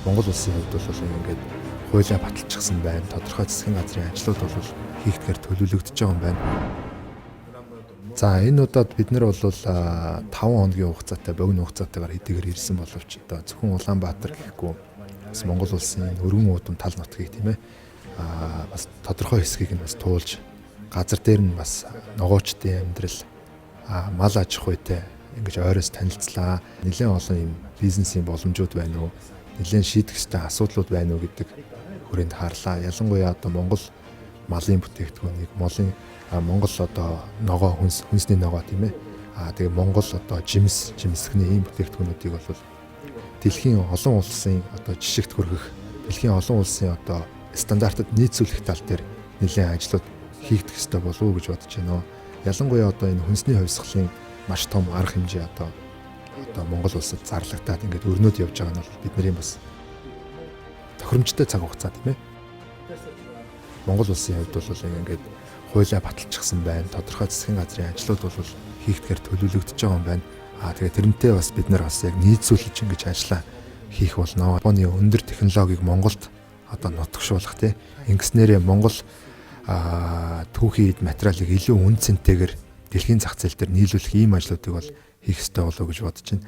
Монгол улсын хувьд бол ингээд хуулиа баталчихсан байна. Тодорхой засгийн газрын ажлууд бол хийгдэхээр төлөвлөгдөж байгаа юм байна. За, энэ удаад бид нар бол 5 хоногийн хугацаатай, богино хугацаатайгаар хэдийгээр ирсэн боловч одоо зөвхөн Улаанбаатар гэхгүй бас Монгол улсын өргөн уудам тал нутгийг, тийм ээ, бас тодорхой хэсгийг нь бас туулж, газар дээр нь бас ногоочдын амьдрал, мал аж ахуйтай ингэж ойроос танилцлаа. Нэлээд олон юм бизнесийн боломжууд байна уу? Нэлээд шийдэх ёстой асуудлууд байна уу гэдэг хүрээнд харлаа. Ялангуяа одоо Монгол малын бүтээгдэхүүнийг, молын, Монгол одоо ногоо, хүнс, хүнсний ногоо, тийм ээ. Тэгээ Монгол одоо жимс, жимсгний ийм бүтээгдэхүүнүүдийг бол дэлхийн олон улсын одоо жишигт хүргэх, дэлхийн олон улсын одоо стандартад нийцүүлэх тал дээр нэлээд ажлууд хийгдэх ёстой болов уу гэж бодож байна. Ялангуяа одоо энэ хүнсний хувьсгалын маш том арга хэмжээ одоо Монгол улсад зарлагдаад ингээд өрнөд явж байгаа нь бол бидний бас тохиромжтой цаг хугацаа, тийм ээ. Монгол улсын хувьд бол ингээд хуулиа баталчихсан байна. Тодорхой засгийн газрын ажлууд бол хийгдэхээр төлөвлөгдөж байгаа юм байна. Тэгээ тэрнтэй бас бид нар бас яг нийцүүлж ингэж ажиллаа хийх болно. Японы өндөр технологиг Монголд одоо нутагшуулах, тий. Ингэснээрээ Монгол түүхий эд материалыг илүү үнэ цэнтэйгээр дэлхийн зах зээл дээр нийлүүлэх ийм ажлуудыг бол хийх ёстой болов уу гэж бодож байна.